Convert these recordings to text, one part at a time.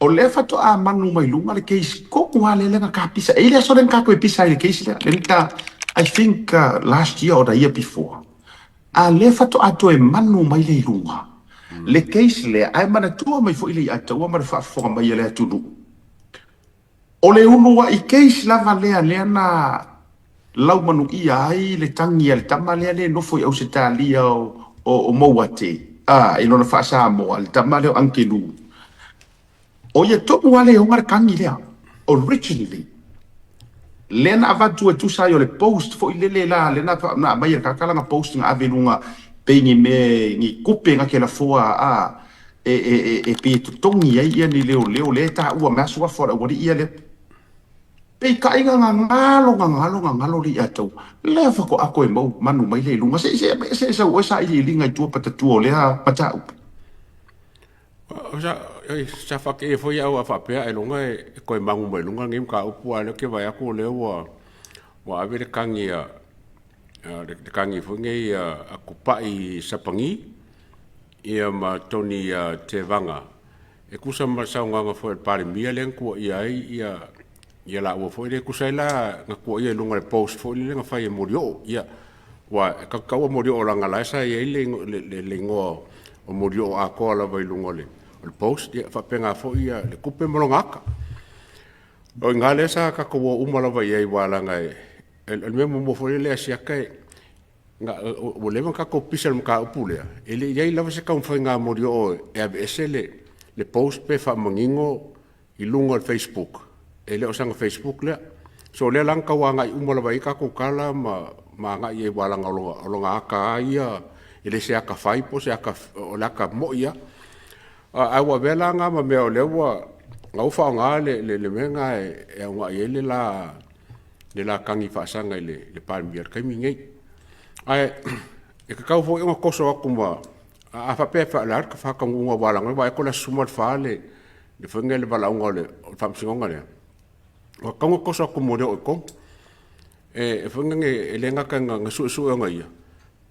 O lea faatoa manu mai luga le case tonu lava lea na ta pisa. E i ai le aso lea na tatou e pisa ai i le case lea. Lea na ta, I think last year or the year before. A lea faatoa toe manu mai lea i luga le case lea, ae manatua mai foi le Iataua ma le faafofoga mai a le atunuu. O le uluai case lava lea lea na laumanuia ai le tagi a le tama lea lea e nofo i Ausetalia o Mouate, a, i lona faa-Samoa, le tama lea o Angelu. O ia tonu lava lea e ona le tagi lea, originally. Lea na avatu e tusa ai o le post foi lele la, lea na aumai e le tagata lana post na ave i luga pei ni mea, ni tupe na te lafoa a, e pei e totogi ai ia ni leoleo lea e taua mai suafa o le aualii ia lea. Peitai na gagalo, gagalo, gagalo le Iataua. Lea faatoa toe mau manu mai lea i luga. Se i se i sau oe sailiiliga i tua patatua o lea mataupu. Sa faateia foi au a faapea ailoga e toe magu mai luga lenei mataupu, a o lea ou te vaai atu o lea ua ave le tagi a le tagi foi nei a Tupai Sapani ia ma Tony Tevaga e tusa ma le saunoaga foi a le Palemia lea na tuuaia ai ia laua foi lea, e tusa ai la na tuuaia i luga o le post foi lea na fai e Molioo. Ia, ua e taua Molioo leaga la sa i ai le igoa o Molioo atoa lava i luga o le post, ia faapena foi ia le tupe ma lona ata. O i ina lea sa tatou o uma lava i ai, aua leaga o le mea muamua foi lea a siaka e, ua leva ona tatou pisa i le mataupu lea, e le i i ai lava se taumafaiga a Molioo e aveese le post pe faamanino i luga o le Facebook, e le o sana Facebook lea. So o lea la na tau agai uma lava i ai tatou tala ma agai i ai aua leaga o lona ata lava ia, e le se ata fai po o se ata, o le ata moi lava. Ae ua avea la na ma mea o lea ua na ua faaaoga le mea lena e aoga i ai le la tagi faasaga i le Palemia i le taimi lenei. Ae e tatau foi ona toso atu ma, a faapea e o le a le faataunuuga aua leaga o lea e vaai atu o le aso 14 le faiga le valaauga o le faamasinoga lea, ua tatau ona toso atu mo le oo i totonu. E foi lea e le gata ina suesue ona ia,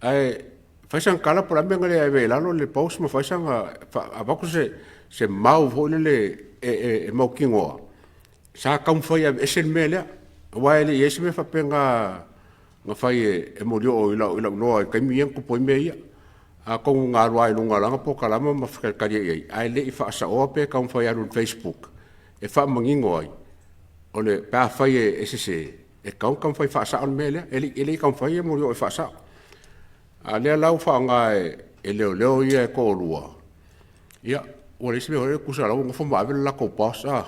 ae fai sana tala po o le a le mea na le ave ai i lalo le post ma fai sana, avatu se mau foi lele e mautinoa, sa taumafai e aveese le mea lea. Aua e le i i ai se mea faapea na fai e Molioo i lau iloa i taimi ia na tupu ai mea ia. Atonu na alu lava i luga o lana polokalama ma fetalitalia i ai, ae le i faasaoa pe taumafai e alu i le Facebook e faamanino ai, o le, pe afai e sese, e tatau ona taumafai e faasao le mea lea. E le i taumafai Molioo e faasao. A o lea la ua faaaoga e leoleo ia e toalua, ia, ua leai se mea foi lea, tusa o la ua nofo ma ave le latou boss a.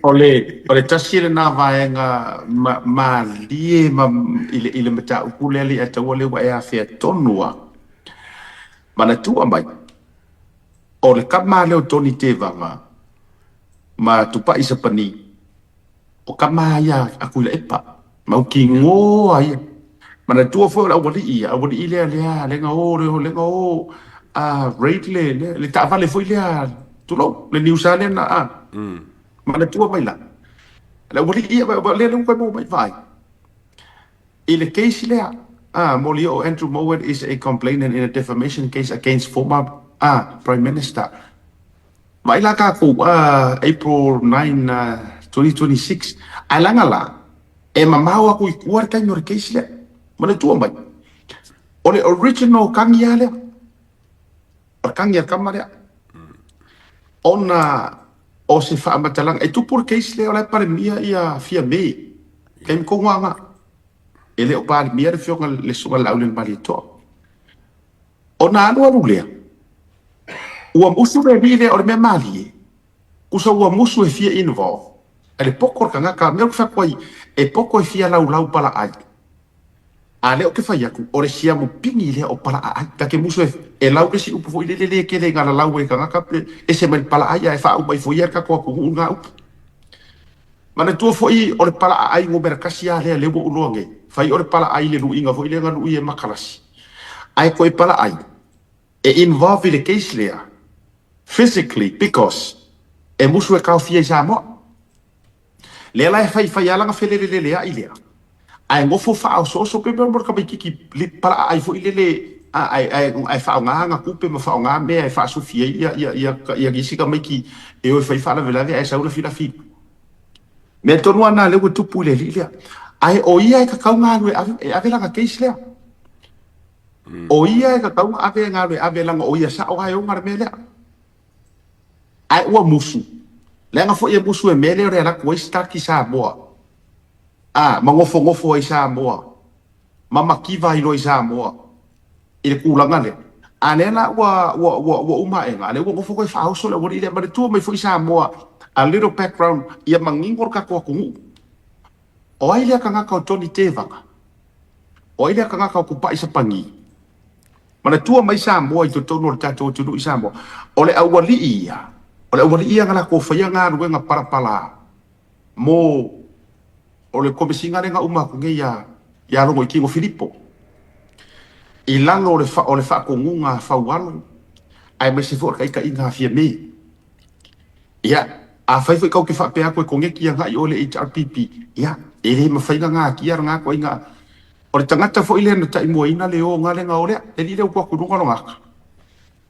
O le tasi lena vaega malie ma i le mataupu lea Leiataua lea ua e afea tonu lava. Manatua mai, o le tama lea o Tony Tevaga ma Tupai Sapani, o tama ia a Tuilaepa, mautinoa ia. Manatua foi o le aualii ia, aualii lea lea lea na o lea na o raid le taavale foi lea, tulou, le niusa lea na a. Manatua mai la, le aualii ia, lea lea ua maua mai vaai. I le case lea, a, Molioo Andrew Mowat is a complainant in a defamation case against former a, Prime Minister. Vaai la tatou, a, April 9, 2026, ae leaga la, e mamao atu i tua le taimi o le case lea. Manatua mai, o le original tagi lava lea, o le tagi a le tama lea. Ona o se faamatalaga, e tupu le case lea o la e Palemia ia Fiame, taimi tonu lava lena. E le o Palemia le afioga le Susuga i le Laaulialemalietoa. Ona alualu lea, ua musu le alii lea, o le mea malie, tusa ua musu e fia involve, ae le poto o le tagata, mea ou te fai atu ai, e poto e fia laulau palaai. A lea ou te fai atu, o le siamu pigi lea o palaai. Ta te musu e lau le isi upu foi lele le tele ina lalau ai e tagata pe ese mai le palaai ae faauma ifo ia e le tatou atunuu lena upu. Manatua foi o le palaai numera tasi lava lea lea ua ou iloa nei. Fai o le palaai i le luiga foi lea na lui e Makalasi. Ae toe palaai e involve i le case lea physically because e musu e taofia i Samoa. Lea la e faifai lava lana feleleleleai lea ae nofo faaosooso pei mo le tamaititi palaai foi lele. Ae faaaoga ana tupe ma faaaoga mea e faasufi ai ia isi tamaiti e o e fai faalavelave ae sau lafilafi. Mea tonu lava lena lea ua tupu i le alii lea. Ae o ia e tatau ona alu e ave lana case lea. O ia e tatau ona ave ona alu e ave leaga o ia sao lava e ona le mea lea. Ae ua musu. Leaga foi e musu e mea lea o le alu atu ai start i Samoa. Ma nofonofo ai Samoa. Ma mativa ai loa i Samoa i le tulaga lea. A lea la ua ua ua ua uma aega, a lea ua nofo koe faaoso le aualii lea. Manatua mai foi Samoa, a little background, ia manino le tatou atunuu. O ai lea tagata o Johnny Tevaga? O ai lea tagata o Tupai Sapani? Manatua mai Samoa i totonu o le tatou atunuu i Samoa, o le aualii ia, o le aualii ia na latou faia galuega palapala mo o le Komesina lea na uma atu nei ia ia Logoitino Filipo i lalo o le o le faatonuga a Faualo aemaise foi o le taitaiga a Fiame. Ia, afai foi tatou te faapea atu e koneti agai oe i le HRPP, ia, e le mafai ona natia lena ituaiga. O le tagata foi lea na taimuaina le oga lea na o lea, le alii lea ua tuu atu i luga lona ata.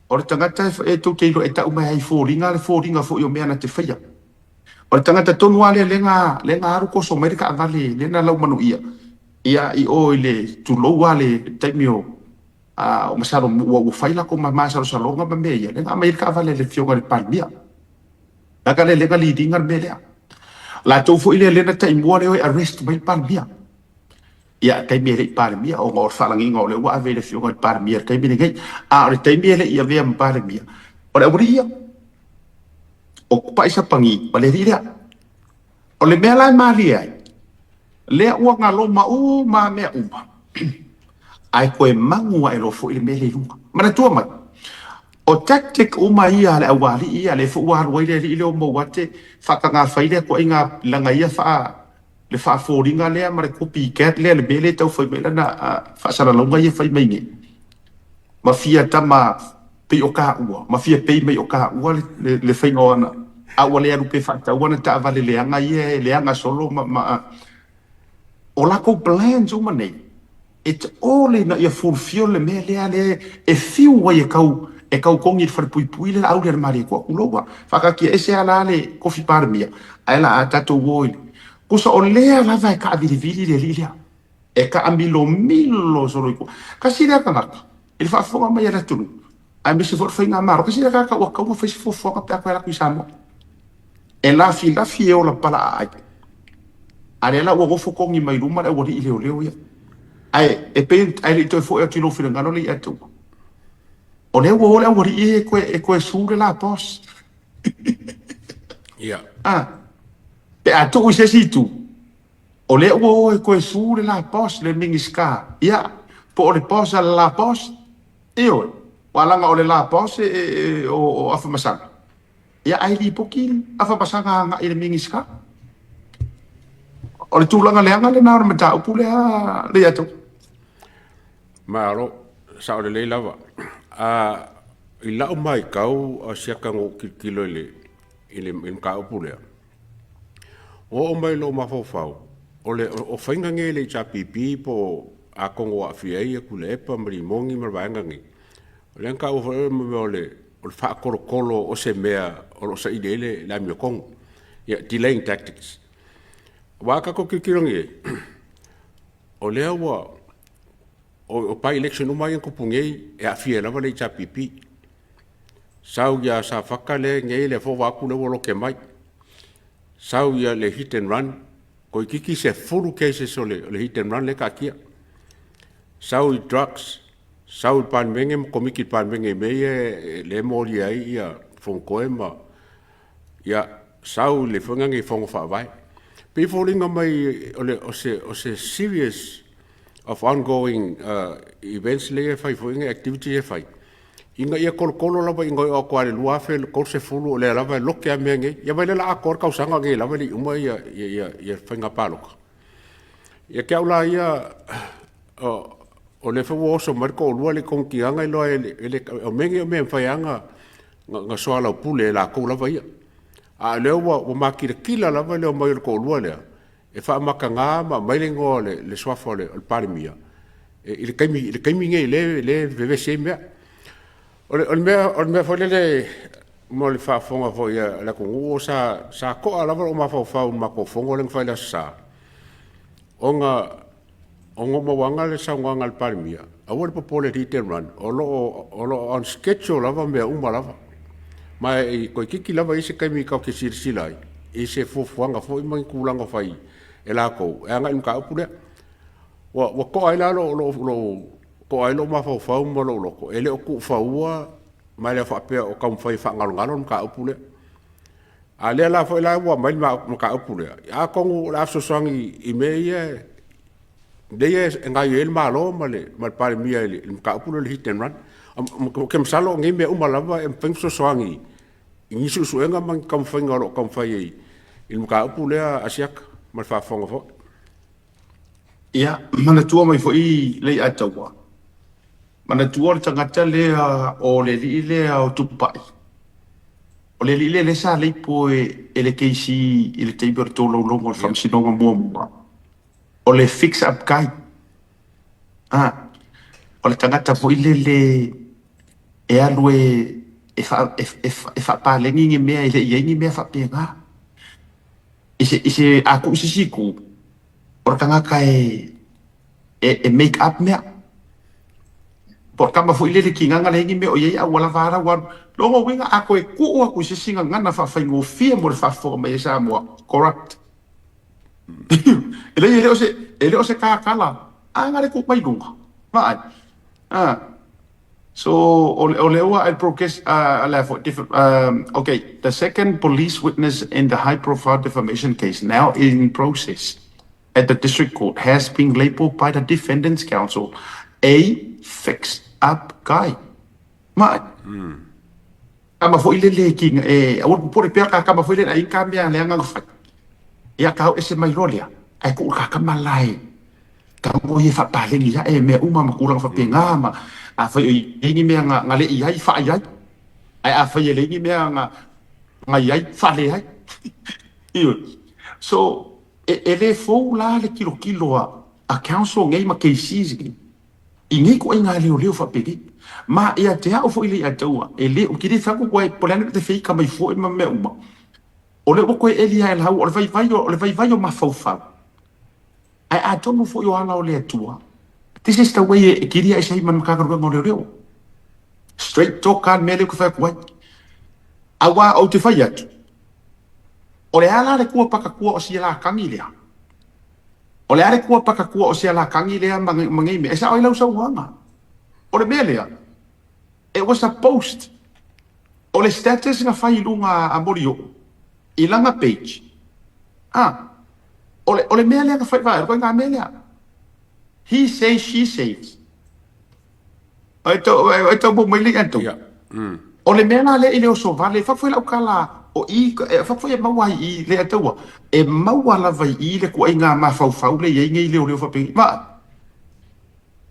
O le tagata e tou te iloa e tau mai lava i foliga le foliga foi o mea na te faia. O le tagata tonu lava lea lea na, lea na alu toso mai le taavale lea na laumanuia, ia, i o i le, tulou lava le taimi o, a, masalo ua fai latou masalosaloga ma mea ia, lea na aumai ai le taavale a le Afioga i le Palemia. Leaga lea lea na lead ina le mea lea. Latou foi lea lea na taimua lea o e arrest mai le Palemia. Ia, taimi e le i Palemia, ona o le faalagiga o lea ua ave i le Afioga i le Palemia i le taimi lenei. A o le taimi e le i avea ma Palemia, o le aualii ia, o Tupai Sapani ma le alii lea. O le mea la e malie ai, lea ua galoma uma a mea uma, ae toe magu ae loa foi le mea lea i luga. Manatua mai, o tactic uma ia a le aualii ia, lea foi ua alu ai le alii lea o Mouate, faatagafai lea ituaiga laga ia faa, le faafoliga lea ma le copycat lea, le mea lea e tau fai mai lana faasalalauga ia e fai mai nei, ma fia tama pei o taua, ma fia pei mai o taua le faiga o ana, a ua le alu pea faatau ana taavale leaga ia e leaga solo ma, ma o latou plans uma nei, it's all ina ia fulfill le mea lea lea e fiu ai e tau e tau togi i le falepuipui le laau lea a le Malietoa, tulou a, faataatia ese lava la le kofi Palemia, ae la a tatou o i le, tusa o lea lava e taavilivili le alii lea. E taamilomilo solo i tua. Tasi lea tagata i le faafofoga mai a le atunuu, aemaise foi o le faigamalo, tasi lea tagata ua tatau ona fai se fuafuaga pe a toe alu atu i Samoa. E lafilafi e ola palaaai. A lea la ua nofo togi mai luma le aualii leoleo ia. Ae e pei ae le i toe foi atu i lou finagalo le ia atu. O lea ua o le aualii e toe su le la boss. Ia. Ah, pe a tuu i se isi itu, O lea ua o e toe su le la boss, le Minisita, ia, po o le boss a le la boss, ioe, aua leaga o le la boss e, e, o, o Afamasaga, ia, ae lipoti Afamasaga agai i le Minisita. O le tulaga leaga lena o le mataupu lea le ia te au. Malo, sao lelei lava. A, i lau matau a siaka na ou tilotilo i le, i le mataupu lea, Ua oo mai i lou mafaufau, o le o faiga nei a le HRPP po o atonu o aafia ai Tuilaepa ma Limoni ma le vaega nei, o lea na taua foi o le mea o le o le faakolokolo o se mea o lo o saili ai le le amiotonu. Ia, delaying tactics. Aua a tatou tilotilo nei i ai, o lea ua o by-election uma ia na tupu nei, e aafia ai lava le HRPP. Sau ia Safata lea nei, lea foi ua vaai atu lea ua lote mai. Sau ia le hit and run, toeitiiti 10 cases o le, o le hit and run lea e taatia. Sau i drugs, sau i le Palemene ma Komiti i le Palemene i mea ia lea e molia ai ia Fonotoe ma ia sau i le foi nei Fono Faavae. Pei e foliga mai o, le, o, se, o se serious of ongoing events lea e fai foi nei activity e fai. Ina ia tolotolo lava ina oo atu lava i le 2030 o lea lava e lote a mea nei. Ia vaai lea o le a atoa le tausaga nei lava e le i uma ia faiga palota. Ia te au la ia o lea foi ua oso mai le toalua le konekiaga iloa e le o mea nei o mea e mafai lava ona soalaupule e latou lava ia. A o lea ua matilatila lava le omai o le toalua lea e faamataga ma aumai le igoa o le suafa o le Palemia. I le taimi, i le taimi nei lea, lea e vevesi ai mea. O le mea foi lele mo le faafofoga foi a le atunuu, sa, sa toa lava lou mafaufau i le matou fono lea na fai i le Aso Sa, ona ou mauaga le saunoaga a le Palemia, aua le popole i le hit and run, o lo o on schedule lava mea uma lava. Ma e toeitiiti lava i ai se taimi tatou te silasila ai i se fuafuaga foi ma ni tulaga fai e latou e agai i le mataupu lea. Ua toa ai la toa ai lou mafaufau ma lou loto, e le o tuufaua ma e le faapea o taumafai e faagalogalo le mataupu lea. A lea la foi la ua aumai le mataupu lea, atonu o le a fesoasoani i mea ia lea e gaoioi ai le Malo ma le Palemia i le mataupu lea o le hit and run. Ou te masalo o nei mea uma lava e mafai ona fesoasoani i ni suesuega ma ni taumafaiga o lo o taumafai ai i le mataupu lea a Asiata ma le faafofoga foi. Ia, manatua mai foi le Ataua. Manatua le tagata lea o le alii lea o Tupai. O le alii lea lea sa leipo e le KC i le taimi o le tolaulauga o le faamasinoga muamua. O le fix up guy. Ah, o le tagata foi lele e alu e faapaleni ni mea e le i ai ni mea faapena. I se a tuu i se isi itu, o le tagata e make up mea. Po o le tama foi lele kinaga leai ni mea o i ai a ua lava a lau alu. Lona uiga a toe tuu atu i se isi gagana faafaigofie mo le faafofoga mai e Samoa, corrupt. E leai e le o se kakala, a na le tuu mai luga. Vaai. Ah. So, o le ua I progress, okay, the second police witness in the high profile defamation case now in process at the district court has been labeled by the defendant's counsel a fixed up guy. Ma, kama foi lele ki e aua popole pea ka kama foi lele ai ka mea le anga fai. Ia ka au ese mai loa lea. Ai ku ka kama lai. Ka mo ye fa paleni ya e mea uma ma kula fa penga ma a fai o i ni mea nga le i ai fa ai ai. Ai a fai e le ni mea nga i ai fa le ai. Io. So e le fou la le kilo kilo a counsel ngai ma cases ngai. I nei ko ai ngā leo leo whapere. Ma e a te ao fo i le ataua. E le o kiri whangu koe po le ane te whika mai fo e ma mea uma. O le ua koe eli ai lau o le vai vai o le vai vai o mafaufau. Ai a tonu fo i o ala o le atua. This is the way e kiri ai sei man kaka ruanga o leo leo. Straight talk ka mea leo ka whai kuai. Awa o te whai atu. O le ala le kua pakakua o sia la kangi lea. O le ale kua pakakua o sia la kangi lea ma ngei mea. E sa oi lau sauanga. O le mea lea. It was a post. O le status nga fai lunga a mori o. I langa page. Ah. O le mea lea ka fai vai. O ngā mea lea. He says, she says. Ai tau mo mai le anto. O le mea la le i le oso vale, fa foi lau kala o i, fa foi e maua ai i le ataua. E maua lava i le ku ai ngā mafaufau le iai ngei leo leo fape. Ma,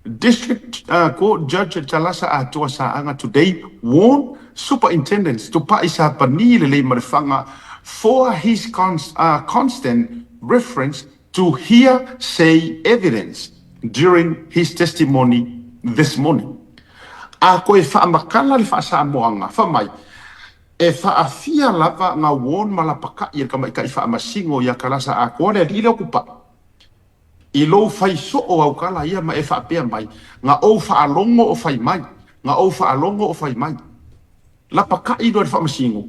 District Court Judge Jalasa Atoa Saaga today warned superintendents to pa'i sa pani le lei marefanga for his constant reference to hearsay evidence during his testimony this morning. A koe whaamakala le whaasamoanga, wha mai, e whaafia lava ngā warn malapaka i ka mai kai whaamasingo i a kalasa a koa le lile o kupa. I lou fai soo au kala ia ma e whaapea mai, ngā ou whaalongo o fai mai, ngā ou whaalongo o fai mai. Lapa ka i loa le whaamasingo.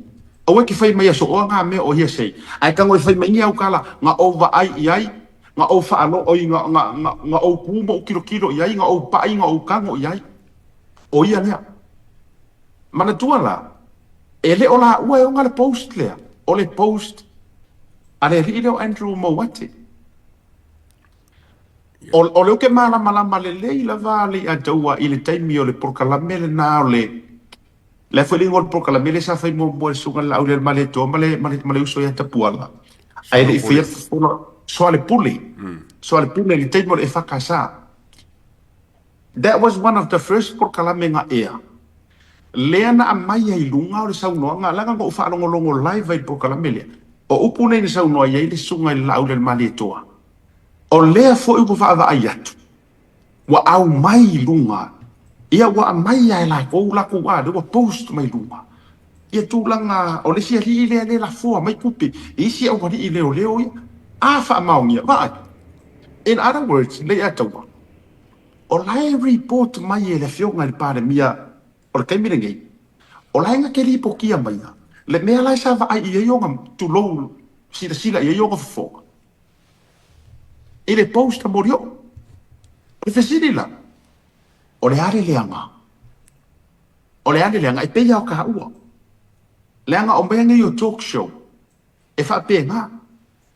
Aua ke fai mai a sooa ngā mea o hearsay. Ai ka ngoi fai mai ni au kala, ngā ou vaai i ai, ngā ou whaalo, oi ngā ou kumo o kilo kilo i ai, ngā ou pai, ngā ou kango i ai. O ia lea. Manatua la, e le o la ua e onga le post lea. O le post, a le ri leo Andrew Mowate. O leo ke malamalama le lei lava le i ataua i le taimi o le polokalame le nā o le le foi le ingoa o le polokalame le sa fai muamua e le susuga i le Laaulialemalietoa ma le uso ia Tapuala. Ae le i faia soa le pule. Soa le pule i le taimi o le EFKS. That was one of the first polokalame nga ea. Lea na aumai ai i luga o le saunoaga laga na ou faalogologo live ai i le polokalame lea. O upu nei na saunoa ai le susuga i le Laaulialemalietoa. O lea foi ua vaavaai atu. Ua aumai i luga, ia ua aumai lava e latou latou a lea ua post mai luga ia tulaga o le isi alii lea lea lafoa mai tupe i isi aualii leoleo ia. A faamaonia, vaai. In other words, Leiataua, o la e report mai e le Afioga i le Palemia o le taimi lenei, o la e na te lipotia maia le mea la e sa vaai i ai ona, tulou, silasila i ai ona fofoga i le post a Molioo. O le fesili la, o le a le leaga? O le a le leaga? E pei lava o taua, leaga o mea nei o talk show, e faapena,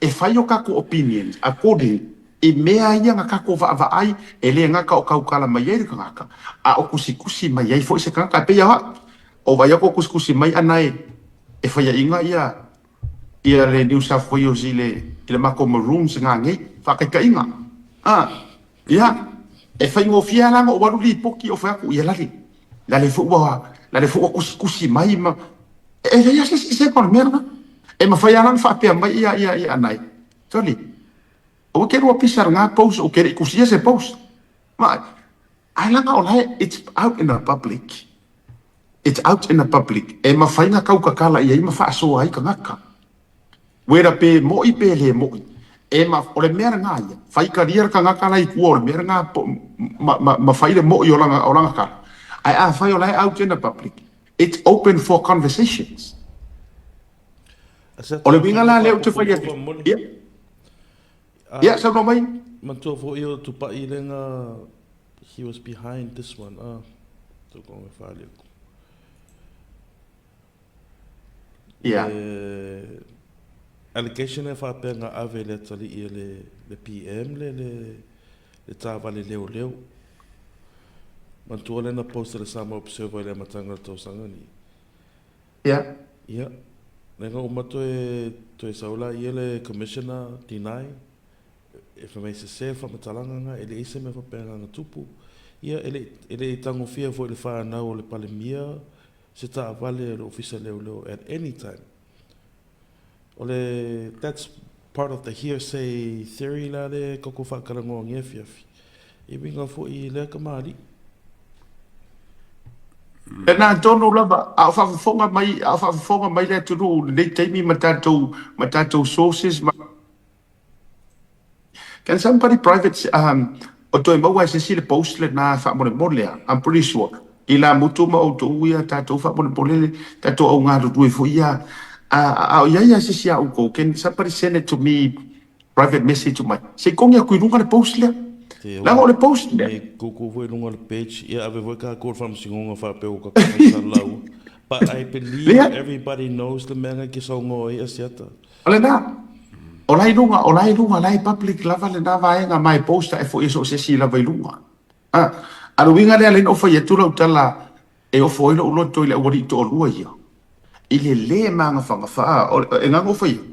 e fai o tatou opinions according i mea ia na tatou vaavaai, e le gata o tautala mai ai le tagata, a o tusitusi mai ai foi se tagata. E pei lava o au, o vaai atu o tusitusi mai ana e faiaina ia ia le New South Wales i le i le matou Maroons nga nei, faataitaiga. A, ia, e faigofie lava la ona ou alu lipoti ou fai atu, ia lale, lale foi ua, lale foi ua tusitusi mai ma, e leai lava se eseesega o le mea lena. E mafai lava la ona faapea mai ia, ia, ia Anae, Tony, aua e te lua pisa i lena post, ou te le i tusia se post. Ma, ae leaga o la e, it's out in the public. It's out in the public, e mafai na tautatala i ai ma faasoa ai tagata. Whether pe mo'i pe le mo'i, e ma, o le mea lena ia, faitalia le tagata la i tua o le mea lena po, ma, ma, ma fai le mo'i o lana, o lana tala. Ae afai o la e out in the public, it's open for conversations. O le uiga la lea ou te fai atu, ia, ia, saunoa mai. Manatua foi o Tupai lenga He was behind this one ah tokong e fale aku. Yeah. Le allegation e faapea nga ave le atalii e le, le PM le, le, le taavale leoleo. Manatua lea na post e le Samoa Observer i le amataga o le tausaga ni. Yeah. Ia. Lenga uma toe, toe sau la ia le commissioner deny. E fai mai sese le faamatalaga na, e leai se mea faapena na tupu. Ia, e le, e le i tagofia foi i le whanau o le Palemia se taavale a le Ofisa Leoleo at any time. O le, that's part of the hearsay theory la le koko whaakalanoangia afiafi. I uiga foi i lea kamali'i. Lena tonu lava, a o faafofoga mai, a o faafofoga mai le atunuu i lenei taimi ma tatou, ma tatou sources ma. Can somebody private um o toe maua e se isi le post lena faamolemole a I'm pretty sure i la mutu ma outou ia tatou faamolemole le tatou au galulue foi ia a a o iai a se isi a outou can somebody send it to me private message mai se i kogi atu i luga le post lea leaga o le post lea. Nei koukou foi i luga o le page ia ave foi tatou i le faamasinoga faapea ua tatou fai salalau but I believe everybody knows le mea na ke saunoa ai Asiata. O lena, o la i luga, o la i luga, la e public lava lena vaega ma e post ae foi e so o se isi lava i luga. A, a le uiga lea, lea na ou fai atu lau tala e ofo ai lou loto i le aualii toalua ia, i le lē magafagafa, o, e na ona ou fai atu,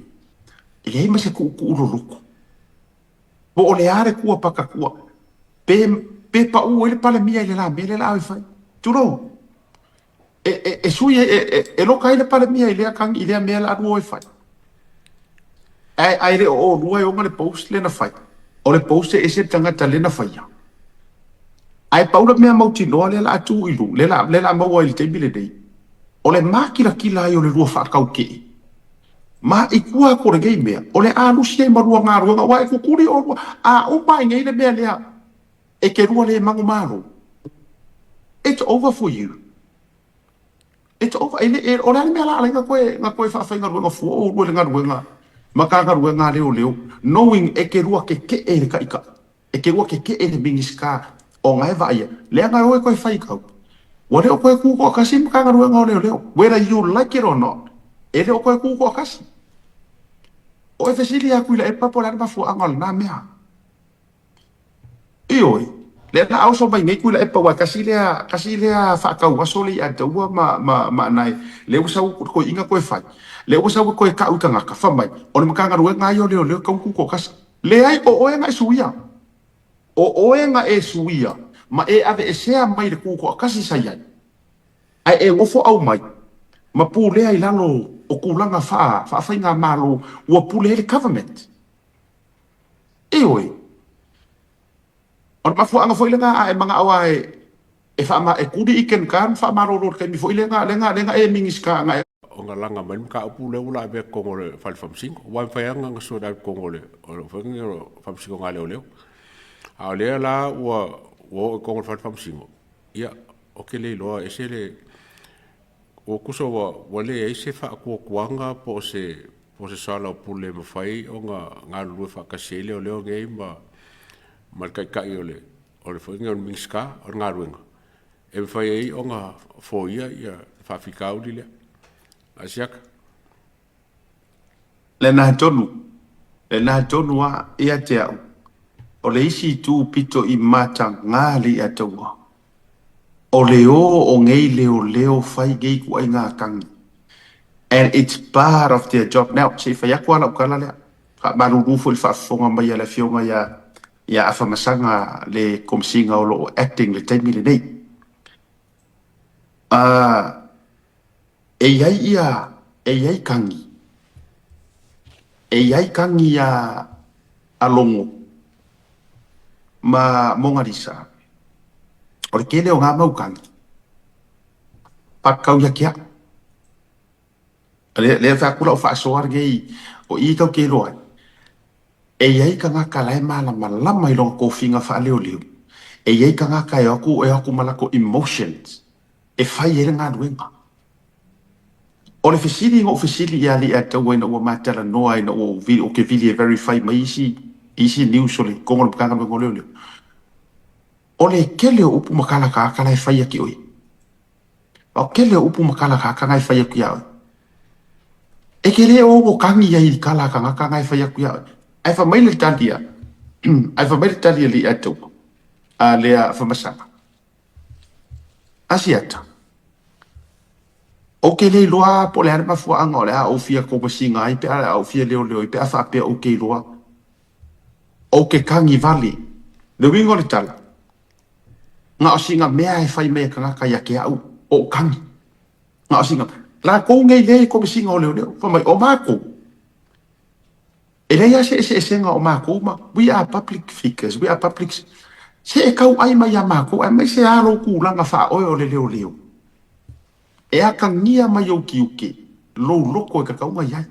e leai ma se tuutuu loloto. Po o le a le tua pakatua, pe, pe pau ai le Palemia i le la mea lea la a e fai. Tulou. E, e, e sui ai, e, e, e loka ai le Palemia i lea kagi, i lea mea la lua e fai. Ae, ae le o olua e ona le post lea na fai. O le post e ese le tagata lea na faia. Ae pau le mea mautinoa lea la a tu i lu, lea la, lea la maua i le taimi lenei, o le mākilakila ai o le lua faataukee. Ma i tua atu o lenei mea, o le a lusi ai ma lua galuega, aua e kukuli olua, a uma ai nei le mea lea, e te lua le manumalo. It's over for you. It's over. E le, e, o le a le mea la ala ai na toe, na toe faafaigaluega fua oulua i le galuega Matagaluega a leoleo, knowing e te lua keke'e i le taʻitaʻi, e te lua keke'e i le Minisita o na e vaaia, leaga e o e toe fai tau. Ua le o toe tu toatasi le Matagaluega o Leoleo, whether you like it or not, e le o toe tu toatasi. O e fesili atu i le Epa po o le a le mafuaaga o lena mea. Ioe, lea na oso mai nei Tuilaepa aua tasi lea, tasi lea faatau aso le ia taua ma, ma, ma anae, lea ua sau toeaiina toe fai, lea ua sau e toe kau i tagata, fai mai, o le Matagaluega lava ia o Leoleo e tatau ona tutoatasi. Leai, o oe na e suia. O oe na e suia ma e aveesea mai le tutoatasi sa i ai, ae e nofo aumai ma pulea i lalo o tulaga faa, faafaigamalo ua pule ai le government. Ioe. O le mafuaaga foi lena a e manao lava e e faama e kuli i kenkā ma faamalolo i le taimi foi lena lena lena e Minisita na e Ona laga mai le mataupu lea ua lavea i totonu o le Fale Faamasino. Aua e mafai lava ona sue i totonu o le foi lenei o Faamasinoga a Leoleo. A o lea la ua oo i totonu o le Fale Faamasino, ia, ou te le iloa, e ese le… Ua tusa ua leai se faatuatuaga po o se soalaupule e mafai ona galulue faatasi ai leoleo nei ma le taitai o le foi lenei o le Minisita o le galuega e mafai ai ona foia le faafitauli lea. Asiata. Lena tonu, lena tonu lava ia te au, o le isi itu pito i mataga le ia taua, o le o o nei leoleo fai nei ituaiga tagi and it's part of their job. Now, se i fai atu lava lau tala lea, faamalulu foi i le faafofoga mai a le Afioga ia ia Afamasaga le Komesina o lo o acting i le taimi lenei. E i ai ia, e i ai tagi, e i ai tagi a a Logo ma Mogalisa, o le tele o nā mau tagi, faatatau ia te au. Lea, lea fai atu lau faasoa lenei, o i tatou te iloa ai, e i ai tagata la e malamalama i lona tofiga faaleoleo, e i ai tagata e o atu, e o atu ma latou emotions e fai ai le galuega. O le fesili na ou fesili ia Aliiataua ina ua ma talanoa ina ua ou ou te vili e verify mai isi isi news o le totonu o le Matagaluega o Leoleo, o le tele o upu ma tala tagata la e fai atu i oe. O le tele o upu ma tala tagata na e fai atu ia oe. E te le o tagi ai i tala a tagata na e fai atu ia oe. Ae fai mai le tali a ae fai mai le tali a Aliiataua, a lea Afamasaga, Asiata, Ou te le iloa po o le a le mafuaaga o le a ou fia komesina ai pe a o le a ou fia leoleo ai pe a faapea ou te iloa ou te tagi vale. Le uiga o le tala, na o sina mea e fai mai e tagata ia te au o ou tagi. Na o sina, latou nei lea i komesina o leoleo, fai mai, o matou, E leai lava se eseesega o matou ma, we are public figures, we are public, se e tauai mai ia matou aemaise lava lou tulaga faaoe o le leoleo. E atagia mai ou tiute lou loto e tatau ona i ai.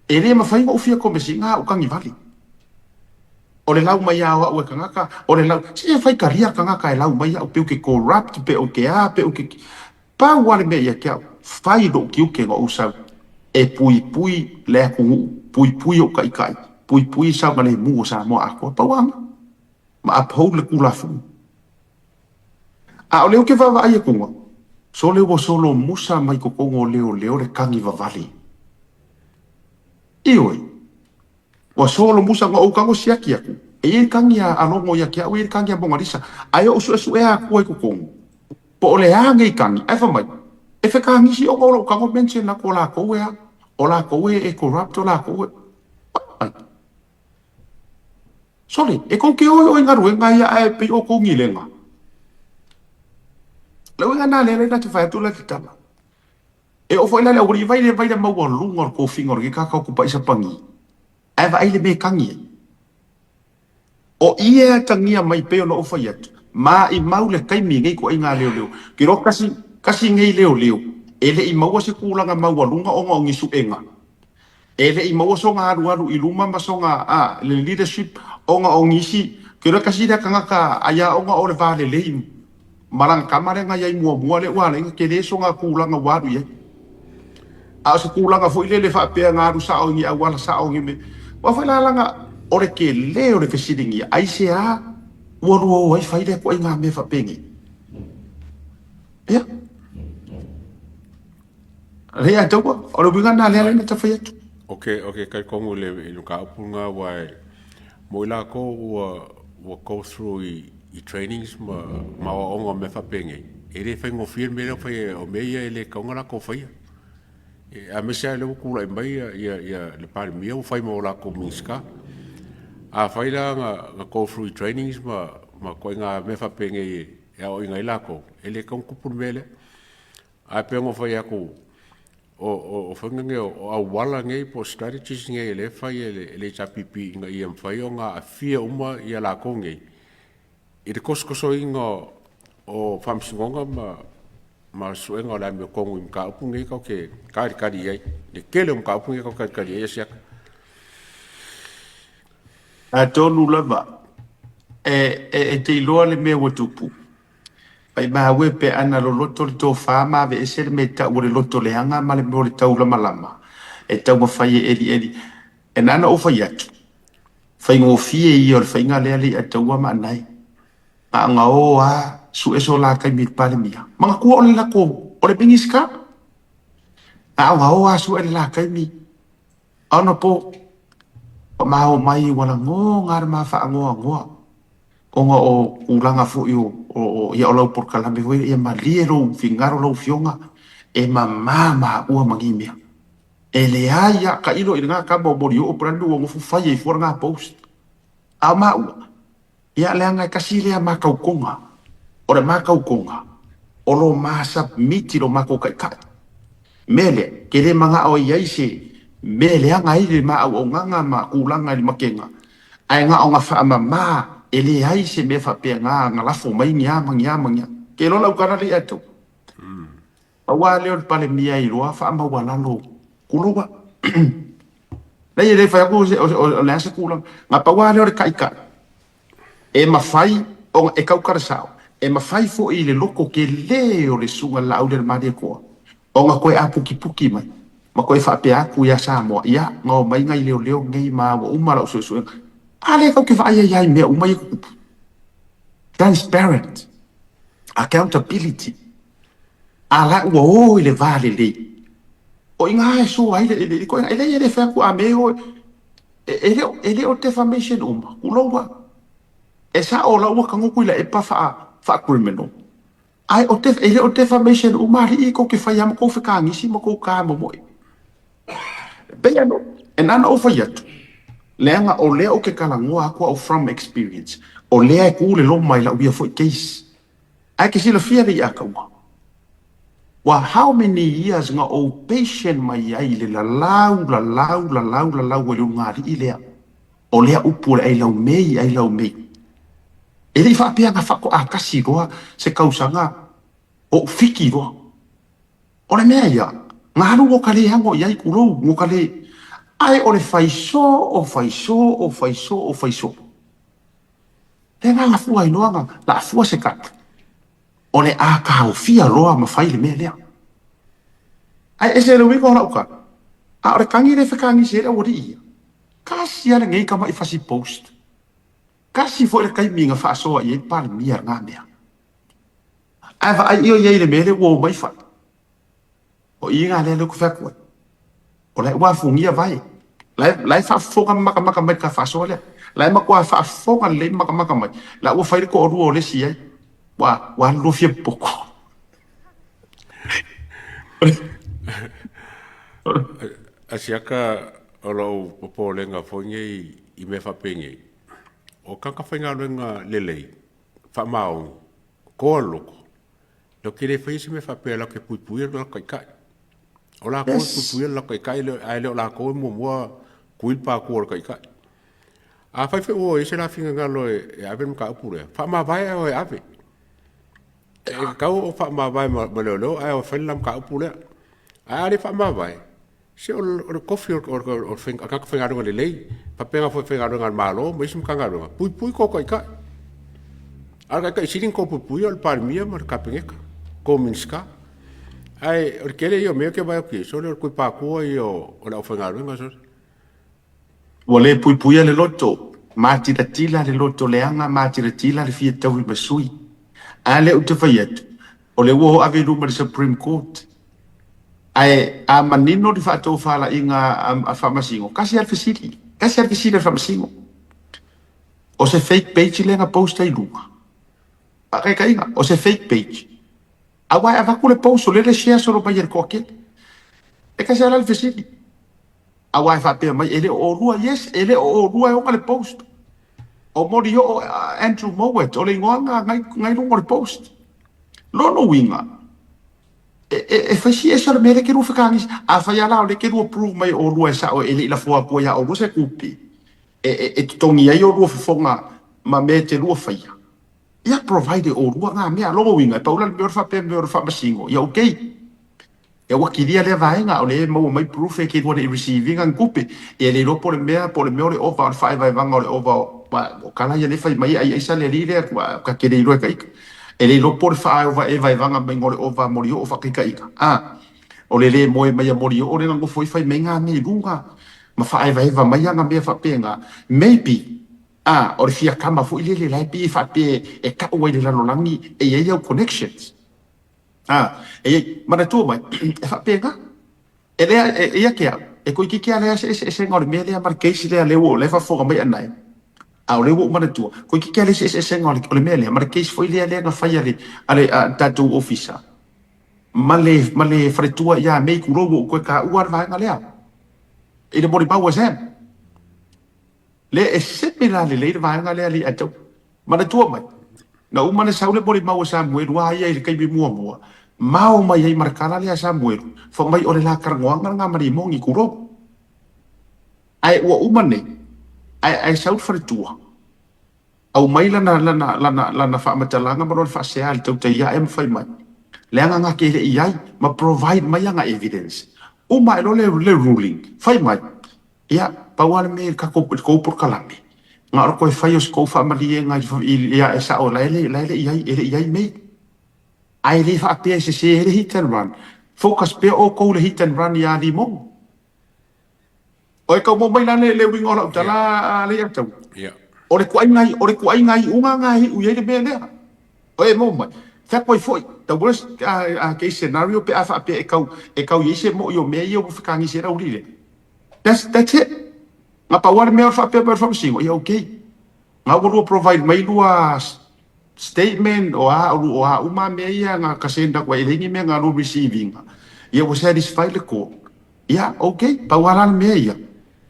E le mafai ona ou fia komesina au tagivale. O le lau mai lava o au e tagata, o le lau, se e faitalia tagata e lau mai au pe ou te corrupt, pe ou te a, pe ou te, Pau lava le mea ia te au, fai lou tiute na ou sau e puipui le atunuu, puipui ou taitai, puipui saogalemu o Samoa atoa. Pau lava lena. Ma uphold le Tulafono. A o lea ou te vaavaai atuga, sole ua solomusa mai totonu o leoleo le tagi vavale. Ioe. Ua solomusa na ou tago siaki atu, e i ai le tagi a Logo ia te au, e i ai le tagi a Mogalisa, ae ou suesuea atua i totonu. Po o le a nei tagi, ae fai mai, e fekagisi ona o lou tago mention atu o lakou e a, o lakou e corrupt, o lakou e, ai. Sole, e tou te o i o i galuega ia ae pei outou ni lega. Le uiga lena lea na te fai atu la te tala. E oo foi la i le aualii, vai le vai le maualuga o le tofiga o lenei tagata o Tupaisa Pagi, ae vaai le mea e tagi ai. O i e atagia mai pei ona ou fai atu, maimau le taimi i nei ituaiga leoleo. Ou te iloa kasi, kasi nei leoleo e le i maua se tulaga maualuga ona o ni suega. E le i maua sona alualu i luma ma sona, a, le leadership ona o nisi, ou te iloa kasi lea tagata ai lava ona o le va lelei ma lana tama lea na i ai muamua lea ua ala ai ona tele sona tulaga ua alu i ai. A o se tulaga foi lele faapea na alu sao i ni auala sao ni mea. Aua foi la leaga o le tele o le fesiligia, aisea ua lua o ai fai lea ituaiga mea faapenei? Ia. Lea ia taua, o le uiga lena lea na ta fai atu. Ok, ok, talitonu i le i le mataupu lena aua e mo i latou ua ua go through i i trainings ma ma aoaoga o mea faapenei, e le faigofie le mea lea ua fai o mea ia e le tatau ona latou faia. Aemaise lava lea ua tulai mai ia ia le Palemia ua fai ma o latou Minisita. Afai la na na go through i trainings ma ma ituaiga mea faapenei e aoaoina ai latou, e le tatau ona tupu le mea lea. Ae pei ona ou fai atu, o faiga nei, o auala nei po o strategies nei o lea e fai e le HRPP ina ia mafai ona aafia uma ia latou nei. i le tosotosoina o faamasinoga ma suega o le amiotonu i mataupu nei tatou te talitali i ai, le tele o mataupu nei tatou te talitali i ai Asiata. Atonu lava e te iloa le mea ua tupu. Maimau e pe ana loloto le tofa ma aveese le mea e tau o le loto leaga ma le mea o le taulamalama e taumafai e elieli. E na ona ou fai atu, faigofie ia o le faiga lea le ia taua ma anae. Na ona o lava sue so la taimi i le Palemia. Manatua o le latou, o le Minisita. Na ona o lava sue le la taimi. Honourable, ua ma omai ua lagona le ma faanoanoa ona o tulaga foi o ia o lau polokalame foi ia malie lou finagalo lau afioga e mama maua ma ni mea. E leai lava tailo i lena tama o Molioo po o le a le mea ua nofo fai ai fua lena post. A o maua, Ia, leaga e tasi lea matautoga, o le matautoga o lo ma submit i lo matou taitai. Mea lea, ke le manao ai i ai se mea e leaga ai le ma auaunaga ma tulaga i le makega, ae na ona faamama e leai se mea faapena na lafo mai ni a ma ni a ma ni a. Ke iloa lau tala lea ia te au. Aua lea o le Palemia e iloa faamaualalo kulua. Leai e le fai atu o le a se tulaga. Na pau lava lea o le taitai e mafai ona e tautala sao, e mafai foi i le loto tele o le Susuga i le Laaulialemalietoa ona toe apukipuki mai ma toe faapea atu ia Samoa, ia, na omai nai leoleo nei ma ua uma lau suesuega. A lea tatou te vaai ai lava i mea uma ia e tutupu. Transparent. Accountability. A la ua o i le va lelei. O i ina e soa ai le ituaiga, e leai e le fai atu a me oe, e le o defamation uma, tulou a. E sao o la ua tago Tuilaepa faa-criminal, ae e le o defamation uma alii tou te fai lava ma tou fetagisi ma tou ta momoe. E pei lava e na ona ou fai atu, leaga o lea ou te talanoa atu au from experience, o lea e tu le loma i lau ia foi case. Ae ke silafia le i'a taua. Ua how many years na ou patient mai ai i le lalau, lalau, lalau, lalau ai le ulugalii lea. O lea upu o le ailaumei, ailaumei. E le i faapea na faatoa tasi loa se tausaga ou fiki loa. O le mea ia, na alu no ka le ano i ai, tulou, no ka le. Ae o le faiso, o faiso, o faiso, o faiso. Le agaga fua ai loa na laafua se kata, o le a taofia loa ma fai le mea lea. Ae ese le uiga o lau tala, a o le tagi lea e fetagisi ai le aualii ia, tasi lava lenei tamai fasi post, tasi foi le taimi na faasoa i ai le Palemia i lena mea. Ae vaai i ai i le mea lea ua omai fai. O i lena lea ou te fai atu ai, o la e ua afugia vae. La e faafofoga ma matamata mai i le ta faasoa lea. La e matua faafofoga lelei ma matamata mai. La ua fai le toalua o le isi ai. Ua ua alu loa fia popo. Asiata o lou popolega foi nei i mea faapenei, o tagata faigaluega lelei, faamaoni, toa le loto, Latou te le faia se mea faapea latou te puipuia lo latou taitai. O latou e puipuia lo latou taitai ae le o latou e muamua tui le patua o le taitai. Afai foi ua i ai se la finagalo e ave le mataupu lea, faamavae ae o e ave. E tatau ona faamavae ma leoleo ae o e fai le la mataupu lea. Ae a le faamavae, Se o le tofi o le tagata faigaluega lelei, faapena foi faigaluega a le Malo ma isi Matagaluega, puipui tou taitai. A o le taitai sili ona tou puipuia o le Palemia ma le Kapeneta, tou Minisita. Ae o le tele ia o mea ou te vaai atu i ai, sole o le toe patua ia o le aufaigaluega sole. Ua le puipuia le loto, matilatila le loto leaga, matilatila le fia taui ma sui. A lea ou te fai atu, o lea ua o ave i luma i le Supreme Court. Ae a manino le faatofalaiga a Faamasino, tasi lava le fesili, tasi lava le fesili a le Faamasino. O se fake page lea na post ai i luga? Faataitaiga, o se fake page. Aua e avatu le post o lea le share solo mai e le toatele. E tasi lava la le fesili. Aua e faapea mai, e le o olua, yes, e le o olua e ona le post. O Molioo Andrew Mowat, o le igoa na i luga o le post. Lona uiga, e fai si ese o le mea lea e te lua fetagisi. Afai lava la o lea e te lua prove mai o olua e sao e le i lafoa atua ia olua se tupe e totogi ai olua fofoga ma mea e te lua faia. Ia provide e olua nga mea. Lona uiga, e pau la le mea o le faapea mea o le faamasino, ia okay. Ia ua kilia lea vaega, o lea e maua mai proof e te lua le i receive ina ni tupe. Ia le iloa po o le mea, po o le mea o le ova, o le faaevaevaga o le ova o, o tala ia lea e fai mai e ai aisa le alii lea, ua ta te le iloa e ta ita. E le iloa po o le faaevaevaga maiga o le ova a Molioo faataitaiga, a, o le le moe mai a Molioo lea na nofo ai fai mai nga mea i luga ma faaevaeva mai ana mea faapena. Maybe, a, o le fia kama foi lele la e pei e faapea e tau ai i le lalolagi e i ai au connections. A, e i ai, manatua mai, e faapena. E lea, e, ia te au, e toeitiiti lava leai se eseesega o le mea lea ma le case lea, lea ua, lea e faafofoga mai Anae, a o lea ua ou manatua, toeitiiti lava leai se eseesega o le, o le mea lea ma le case foi lea, lea na fai a le, a le, a le tatou ofisa ma le, ma le faletua ia May Tulou, ua ou toe taua le vaega lea i le molimau a Sam. Lea e sepe la lelei le vaega lea alii ae tau manatua mai, na uma ona sau le molimau a Samuelu a ia i le taimi muamua, mao mai ai ma le tala lea a Samuelu, fai mai o le la talanoaga lena ma Limoni, tulou. Ae ua uma nei, ae ae sau le faletua, aumai lana lana lana lana faamatalaga ma lona faasea i le tautai ae ma fai mai, leaga na te le i ai ma provide mai ana evidence. Uma ae loa le le ruling, fai mai, Ia, pau lava le mea i le tatou, i le tou polokalame, na o le toe fai o se tou faamaliega i, ia e sao, la e le, la e le i ai, e le i ai mei. Ae le faapea e sese ai le hit and run. Focus pea outou i le hit and run ia Limon. Oi, tau maua mai la le, le uiga o lau tala, a Leiataua? Ia. O le tuaiga, o le tuaiga iuga lena e iu i ai le mea lea. Oi, e maua mai. Fea koe foi, the worst case scenario pe a faapea e tau, e tau i ai se moi o mea ia ua fekagisi ai le aulii lea. That's, that's it. Na pau lava le mea o le faapea mai o le faamasino, ia okay. Na ua lua provide mai lua statement o a, o a uma mea ia na ka send atu ai, e leai ni mea na lua receive ina. Ia ua satisfy le court. Ia okay, pau lava la le mea ia.